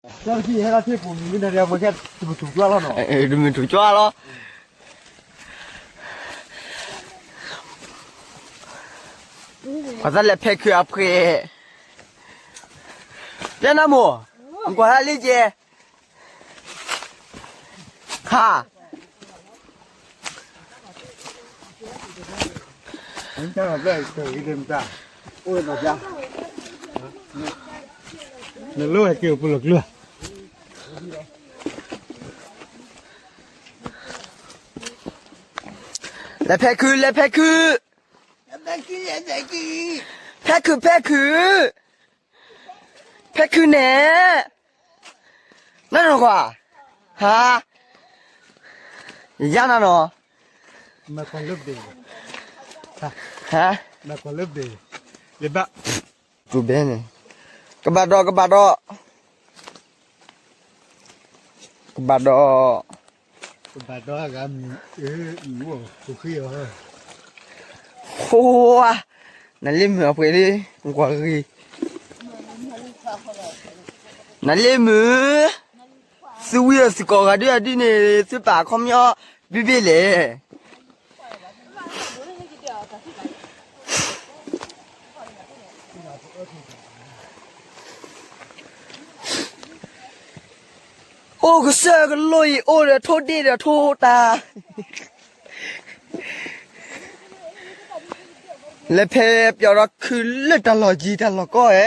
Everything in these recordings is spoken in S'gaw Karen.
တၢ်တဖံးဟဲလၢထံပူၤမံၤမ့ၢ်နၤဒီး မ့ၢ်ကဲတမုၢ်ထူၣ်ကွၢ်လီၤနီၤ, တမုၢ်ထူၣ်ကွၢ်လီၤ. ပှၤသးလဲၤဖဲခုးအဖှဲး, ပျဲနမိၢ်, ကွၢ်ဟဲလံကဲ, ခါ နလိၣ်ဝဲက့ၤအိၣ်ပူၤလီၤကျၢၤ, လဲၤဖဲခုး လဲၤဖဲခုး, ဖဲခုး ဖဲခုး, ဖဲခုးန့ၣ်, နနီၢ်ကွၢ်, ဟါ, ယၤနၤနီၤ, ဟါ, တူၢ်ဘဲန့ၣ်, ကဘၣ်ဒီး ကဘၣ်ဒီး, ကဘၣ်ဒီး, ကဘၣ်ဒီး, ဃိဝါ, နလ့မုာ်အပှဲၤလံ, ကွၢ်ဂ့ၤ, နလ့မုာ်, သုဝံအီၤစ့ၢ်ကီးဂၤဒ်အဒ်န့ၣ် သုပာ်ခီပညီ ဘ့ၣ်ဘ့ၣ်လဲၣ်. အိၣ်ကစၢၢ်ကလိအံၤ အိၣ်ဒီးထိၣ်ဒ့ၣ်ဒီးထိၣ်တၢ်, လဲၤဖဲပျီဒီးခုးလၢတၢ်လီၢ်ကံတၢ်လီၢ်ကီၢ်ဧဲ.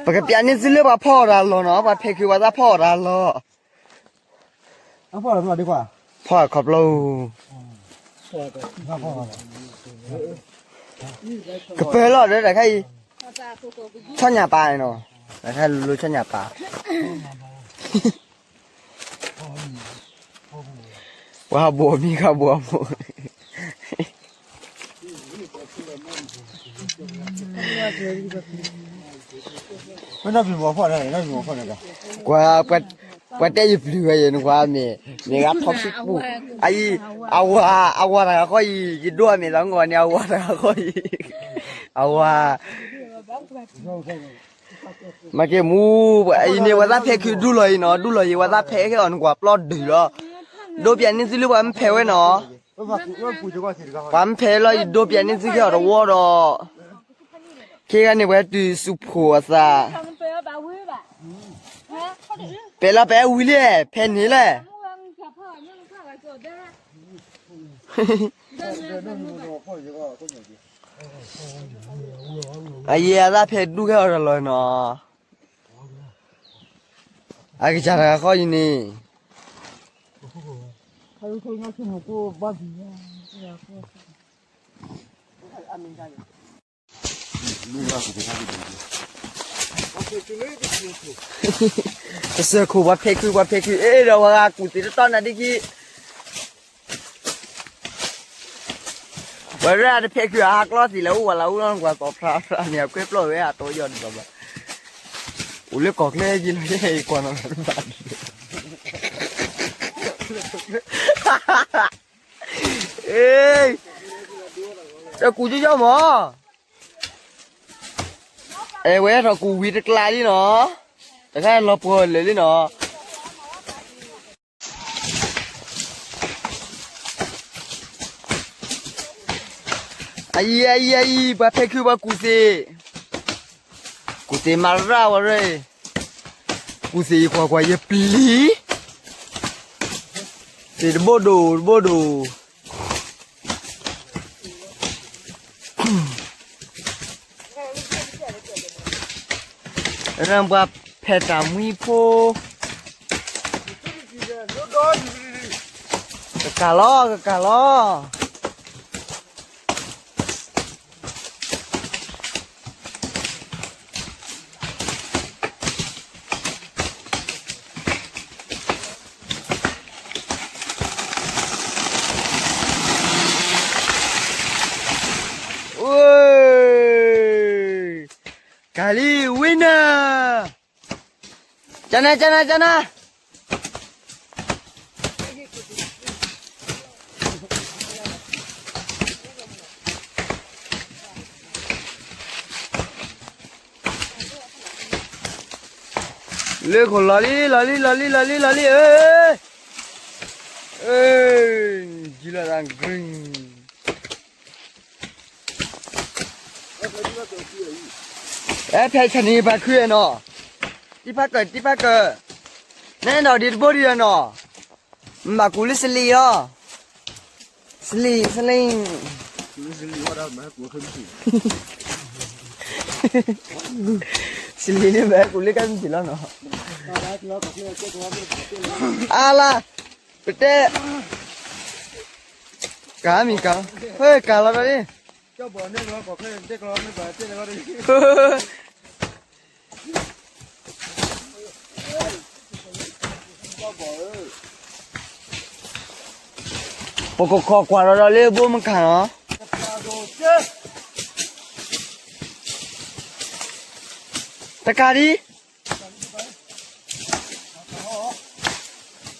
ပကပျးန့ၢ်သုလၢပှၤဖီၣ်အီၤတၢ်လီၢ်နီၤ, ပှၤဖဲးခုးပှၤသးဖီၣ်အီၤတၢ်လီၢ်, ဖီၣ်ခီဖျိ, ကပၢလီၤဒီးတၢ်ခါအံၤ, ဆီညၣ်ပာ်နီၤ, တၢ်ခါလိၤလိၤဆီညၣ်ပာ် ပှၤဘိးမံၤခါဘိးအမိၢ်, ကွၢ်, ပှၤတဲယပျုၤဝဲယဲၢ်နကွၢ်မ့ၢ်, မ့ၢ်ဂၤထီၣ်ဖံးပူၤ, အအံၤ, အဝၤ, အဝၤတဂၤဃီအံၤ, ယဒိၣ်အမဲာ်သးမုၢ်ဂီၤန့ၣ် အဝၤတဂၤဃီအံၤ, အဝၤ မၤက့ၤမူ, အံၤန့ၣ် ပှၤသးဖဲးခုးဒူလီၤအံၤနီၤ, ဒူလီၤအံၤ ပှၤသးဖဲးခဲအီၤနကွၢ်ပျီဒုးလီၤ, ဒိပျးန့ၢ်သုလၢပှၤမ့ၢ်ဖဲးဝဲနီၤ, ပှၤမ့ၢ်ဖဲးလီၤအံၤ ဒိပျးန့ၢ်သုခဲအီၤတဝီဒီး, ခဲဂၤန့ၣ် ပှၤဟဲတုၤစူးဖှိၣ်အသး, ပဲာ်လီၤပဲာ်ဝံၤလံ, ဖဲးန့ၣ်လဲၣ်. အယဲၢ်အသးဖဲးဒူၣ်ခဲအီၤတလီၤနီၤ, အကစၢ်တဂၤဃီအံၤန့ၣ်, တစၢခိၣ် ပှၤဖဲးခုး ပှၤဖဲးခုး အဲၣ်ဒိးဝဲဂၤကူၣ်သ့တတီၢ်နၤဒ်ခံ, ပှၤရဲၣ်တဖဲးခုးအဟးကျီသ့လၢအိၣ်ဝဲလၢအိၣ်လီၤ နကွၢ်ကီၢ်ဖျါဖျါန့ၣ် အကွဲပျီၢ်ဝဲအတီယီၢ်တဘၣ်ဘၣ်, အိၣ်လၢကီၢ်ချၢယံၤလီၤ ယဲၢ်ကွၢ်နီၤတဘၣ်, တကူၣ်ကၠီယီၢ်မး, အဲၣ်ဝဲထီၣ်ကူၣ်ဝံၤတကျးလံနီၤ, တခါလီၤပှီၢ်လၢာ်လံနီၤ. အအံၤ အအံၤ အအံၤ ပှၤဖဲးခုး ပှၤကူၣ်သ့ၣ်, ကူၣ်သ့ၣ်မၤရၣ်ဝဲရၢ, ကူၣ်သ့ၣ်ယကွၢ်ကွၢ်ယပျံၤ, သ့ၣ်တဘိဒိၣ်တဘိဒိၣ်, ပှၤဖဲးတၢ်မှံဖိ, ကကၢ်လီၤ ကကၢ်လီၤ. ကၢ်လံ winner, ကနၣ် ကနၣ် ကနၣ်. လၢခိၣ်လီၤလံ လီၤလံ လီၤလံ လီၤလံ လီၤလံ ဧၢ, ဧၢ, ယံၤလီၤသး green, အဲ ဖဲဆနံၤပှၤခုနီၤ, တံဖးကၢၢ် တံဖးကၢၢ်, နဲနီၤဒ်တဘိဒ်နီၤ, မ့ၢ်ဘၣ်ကူးလၢစလံၤလီၤ, စလံၤ စလံၤ စလံၤန့ၣ် မ့ၢ်ကူးလၢကါမံၤစံၤလီၤနီၤ, အါလါ, ပတဲ, ကါမံၤကါ, ဟဲကါလီၤဒီးန့ၣ်, ပကခိးကွၢ်ဒီးဒီးလၢဘိမုၢ်ကၢ်နီၤ, တကးဒံး,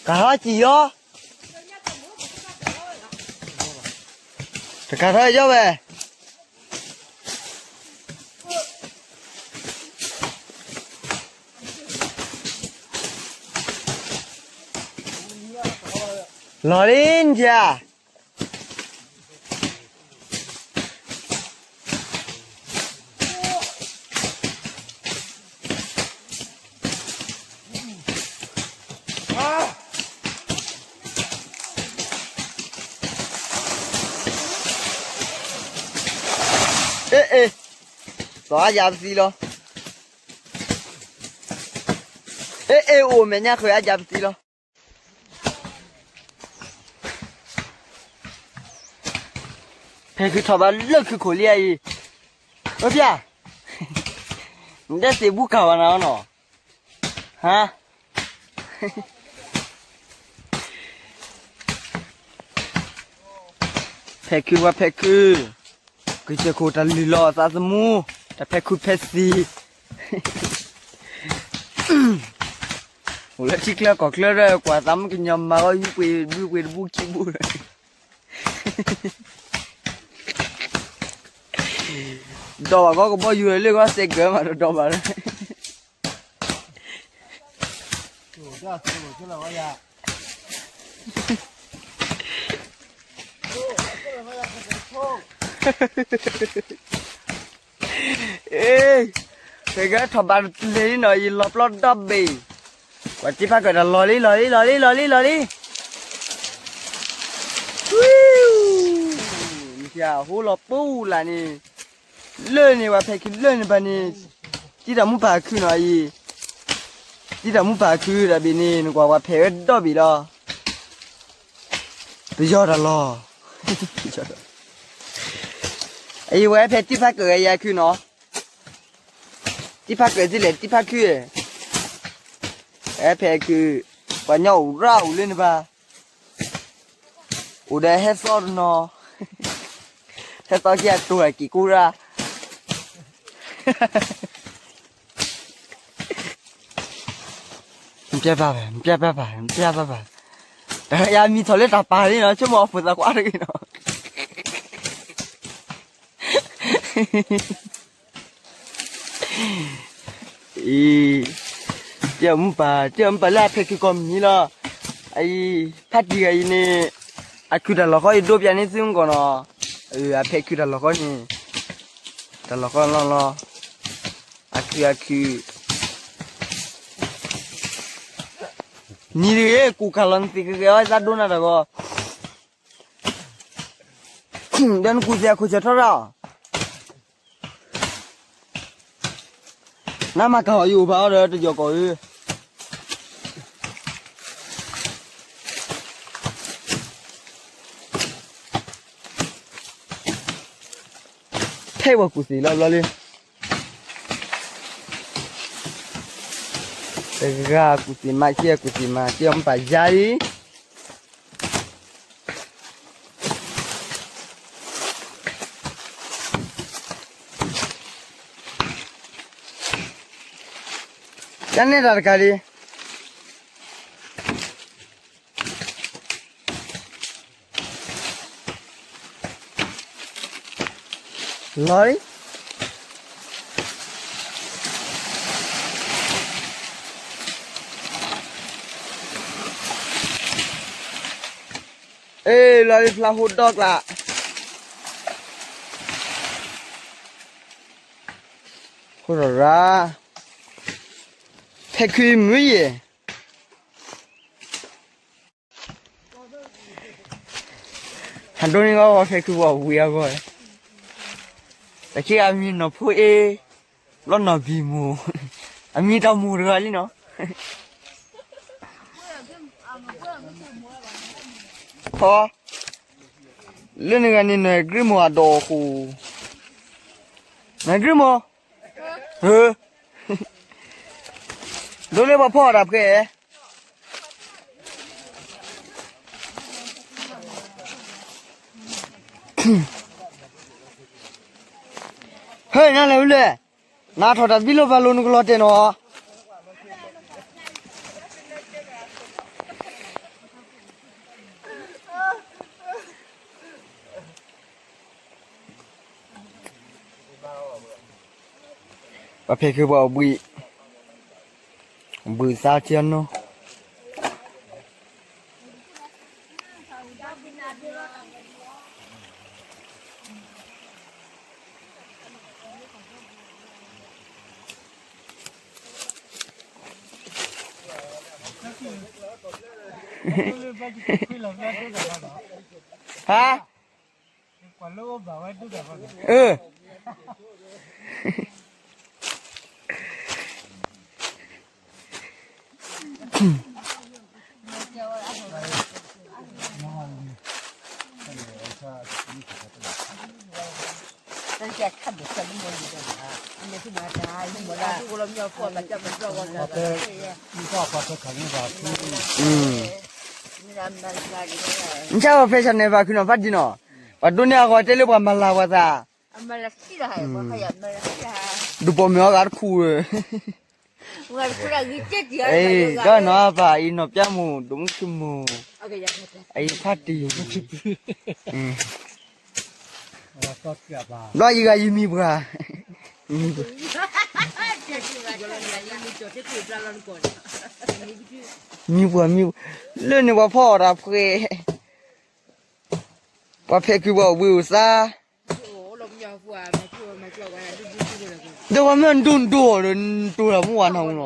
ကဟးစံၣ်လီၤ, တကးထီၣ်ယီၢ်ဝဲ လီၤလံနထံၣ်ဧါ, အ့ၣ်အ့ၣ်, သီအယၤပသံလီၤ, အ့ၣ်အ့ၣ် အိၣ်မဲာ်ညါဃုာ်အယၤပသံလီၤ. ဖဲခုထီၣ်ဘၣ်လၢခုခိၣ်လံအံၤ, အဖျါ, နတဲသ့ၣ်ဘူကၢ်ဘၣ်နၤနီၤ, ဟါ, ဖဲခုဝဲဖဲခု, ကစၢၢ်ခိၣ်တၢ်လုၢ်လီၤအသးသမူ, တၢ်ဖဲခုဖဲသံၣ် အိၣ်လၢထံချၢကီၢ်ချၢဒီး ကွၢ်သးမုၣ်ကညီမၤဂီၢ်ယူပှ့ၤဒူပှ့ၤတဘူခံဘူ, ဒီးဘၣ်ဂီၢ်ကဘီယူၤလၢဂီၢ်စဲးကၢၤမးဒီးဒီးဘၣ်လၢ အ့, ပကထီၣ်ဘၣ်တလဲၤလံနီၤ ယလီၤပျီဒီဘ့ၣ်, ကွၢ်တံဖးကၢၢ်တၢ်လီၤလံ လီၤလံ လီၤလံ လီၤလံ လီၤလံ, မ့ၢ်ဟိလီၤပူၤလၢ်န့ၣ်, လၢန့ၣ် ပှၤဖဲးခုလၢန့ၣ်ဘၣ်န့ၣ်, တံတၢ်မူပၢ်ခုနီၤအံၤ, တံတၢ်မူပၢ်ခုတၢ်ဘ့ၣ်န့ၣ် နကွၢ်ပှၤဖဲးဝဲဒီဘ့ၣ်လီၤ. ပယီၤတၢ်လီၤ, အံၤဝဲဖဲတံဖးကၢၢ်ဂဲၤယၤခုနီၤ, တံဖးကၢၢ်ဒ်လဲၣ် တံဖးခု, အဲဖဲးခု, ပှၤညီအိၣ်ရၣ်အိၣ်လၢန့ၣ်ဘၣ်, အိၣ်ဒီးဟဲသီတနီၤ, ဟဲသီခံအတိၤအက့ၤကူရၣ် မပြတ်ပါဘူး, မပြတ်ပါဘူး, မပြတ်ပါဘူး, တၢ်ယၤမံၤထီၣ်လၢတၢ်ပာ်န့ၣ်နီၤ, ဆိကမိၣ်အဖိသၣ်ခွါတဂ့ၤနီၤ. အံၤ, တံၢ်မူပၢ်, တံၢ်မူပၢ်လၢအဖဲးခုကီၢ်မံၤလီၤ. အံၤ, ဖါတံၢ်ဂၤအံၤန့ၣ်, အခုတၢ်လီၢ်ဃီအံၤဒိပျးန့ၢ်သုမုၢ်ကီၢ်နီၤ. အဖဲးခုတၢ်လီၢ်ဃီန့ၣ်, တၢ်လီၢ်ဃီလီၤလီၤ. အခုအခု, နံၤတဂ့ၤ ကူၣ်ကၢ်လီၤနသ့ၣ်ကဂဲၤအီၤသးဒိနၤတၢ်ဂီၤ. ဒီးနကူၣ်သ့ၣ်အခိၣ်ဆၢထီၣ်ရၣ်, နမၤကၢ်အီၤယအိၣ်ဖးအီၤဒီးတယီၤကီၢ်ဧၢ. ထဲဝဲကူၣ်သ့ၣ်လီၤဘျီလံ. တဂၤကူၣ်သ့ၣ်မး ကဲကူၣ်သ့ၣ်မး ကဲမ့ၢ်ပာ်ယါလံ. တၢ်နဲၣ်တၢ်တကးလံ. လီၤလံ. အ့ၣ် လီၤလံဖျါဟိဒီကျး, ဟိဒီးရၣ်, ဖဲခုမုၢ်ယဲၢ် ဟးဒိၣ်န့ၢ်ဂီၢ်ဝဲဖဲခုပှၤဝံၤအဂီၢ်, တက့ၢ်အမံၤနီၢ်ဖိအ့ၣ်, လီၤနီၢ်ဘံမိၢ်, အမံၤတၢ်မိၢ်တဂၤလံနီၤ, ဟီ, လၢနဂၤန့ၣ် နဂ့ၢ်မိၢ်အဒိၣ်အဃိ, နဂ့ၢ်မိၢ်, ဒိၣ်န့ၢ်ပှၤဖီၣ်အီၣ်တၢ်ဖှဲး ဟဲနၤလဲၤဝဲလဲၣ်, နထီၣ်တၢ်ဘံလိၣ်ဘၣ်လိၣ်နကလီၤတဲာ်နီၤ, ပှၤဖဲခုပှၤအိၣ်ဘှံး, ဘှံးသါထံအနီၢ် ဟါ, အၢ နဆၣ်ဝဲဖဲဆၣ်န့ၣ်ဘၣ်ခုနီၤဖးဒံနီၤ, ပှၤဒိၣ်န့ၢ်အဂီၢ်တဲလၢပှၤမၤလၤပှၤသး, ဒုးပိာ်မုၣ်အဂၤတခူၣ်ဝဲ, ဒီးနီၤပၢ်အံၤနီၢ်ပျၢ်မိၢ် ဒိၣ်မုၣ်ခံမိၢ်, အံၤဖးတံၢ်, ဘျီယဂၤယမံၤပှၤ, မံၤပှၤ, မံၤပှၤ, လၢန့ၣ်ပှၤဖီၣ်အီၣ်တၢ်ဖှဲး, ပှၤဖဲခုပှၤအိၣ်ဘှံးအိၣ်သါ, ဒီးပှၤမ့ၢ်ဒိၣ်ဒိၣ်အီၤဒီး တိၢ်တၢ်မုၢ်ဝါနၤမူနီၤ.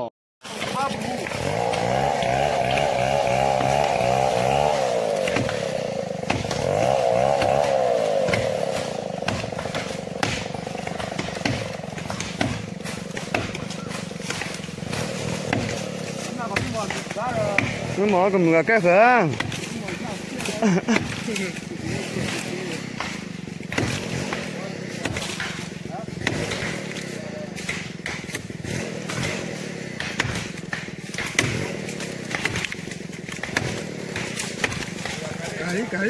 မ့ၢ်မ့ၢ်ကမုာ်အကဲဃၢၤ, ကၤလံ ကၤလံ.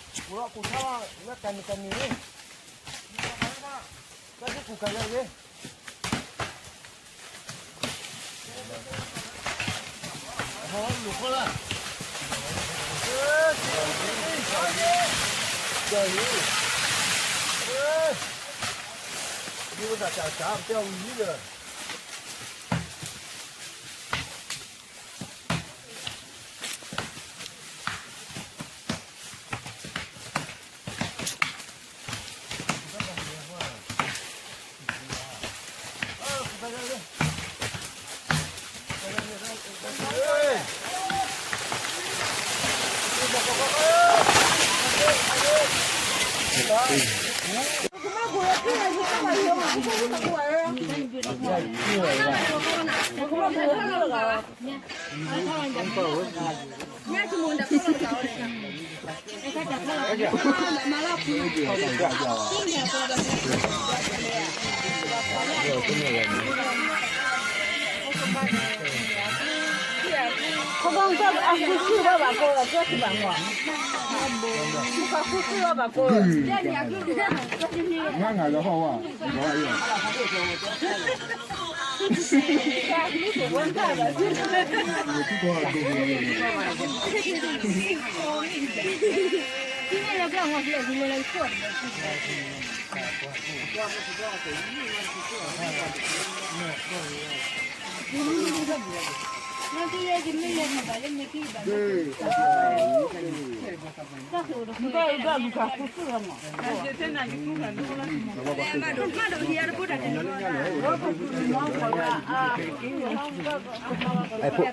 ကူထီၣ်ကူထီၣ်လၢတၢ်နံၤတၢ်နံၤန့ၣ်, တၢ်ကူကလဲၤန့ၣ်, ဟီလူၤဃီလၢ, တၢ်, ဒ်ဝဲဒၣ်တၢ်တၢ်ပတဲဝံၤလၢ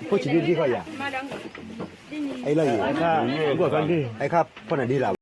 ဖိဆံးဒ်ဒ်ခီယၤ, အဲလၢယၤ, အဲခါဖီၣ်နၤဒ်လၢ